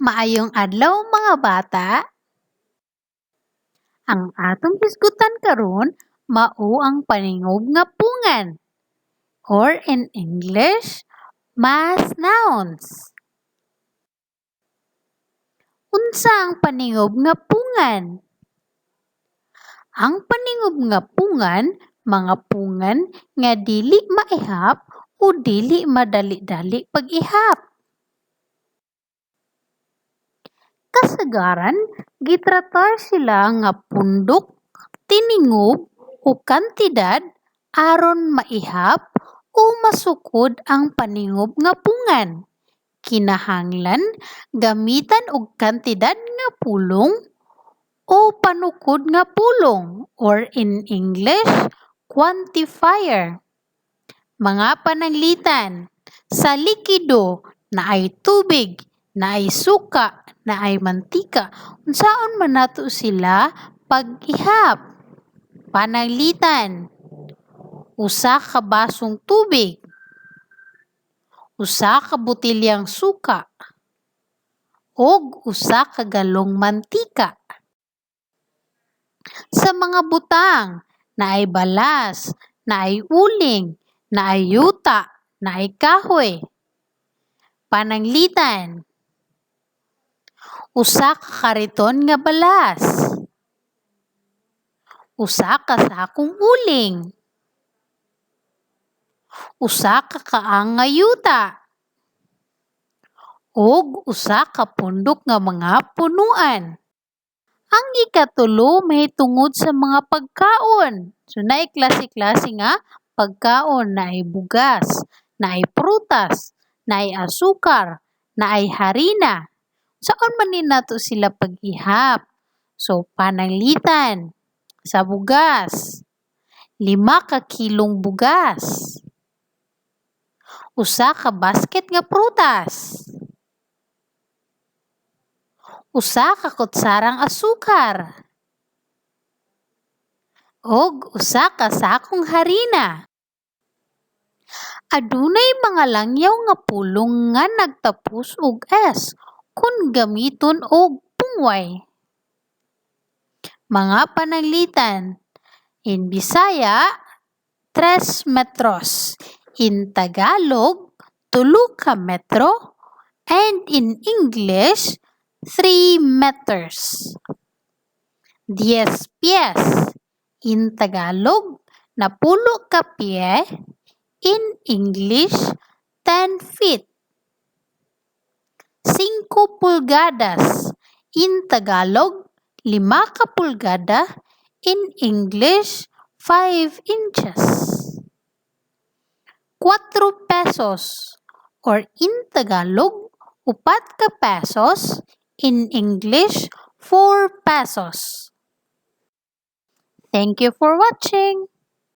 Maayong adlaw, mga bata. Ang atong hisgutan karon mao ang paningob nga pungan, or in English, mass nouns. Unsa ang paningob nga pungan? Ang paningob nga pungan, mga pungan nga dili maihap o dili madali-dali pag-ihap. Kasagaran, gitratar sila nga pundok, tiningob o kantidad aron maihap o masukod ang paningob nga pungan. Kinahanglan gamitan og kantidad nga pulong o panukod nga pulong, or in English, quantifier. Mga pananglitan, sa likido, naay tubig, naay suka, naay mantika, unsaon man nato sila pag-ihap? Pananglitan, usa ka basong tubig, usa ka botelyang suka, ug usa ka galong mantika. Sa mga butang, naay balas, naay uling, naay yuta, naay kahoy. Pananglitan, usa ka kariton nga balas, usa ka sakong uling, usa ka kaang nga yuta, ug usa ka pundok nga mga punuan. Ang ikatulo mahitungod sa mga pagkaon. So naay klase-klase nga pagkaon, naay bugas, naay prutas, naay asukar, naay harina. Unsaon man ni nato sila pag-ihap? So pananglitan, sa bugas, 5 ka kilong bugas, usa ka basket nga prutas, usa ka kutsarang asukar, ug usa ka sakong harina. Adunay mga langyaw nga pulong nga nagtapos og s kon gamiton og pungway. Mga pananglitan, in Bisaya, 3 metros. In Tagalog, 3 ka metro. And in English, 3 meters. 10 pies. In Tagalog, 10 ka pye. In English, 10 feet. 5 pulgadas. In Tagalog, 5 ka pulgada. In English, 5 inches. 4 pesos, or in Tagalog, 4 ka pesos. In English, 4 pesos. Thank you for watching.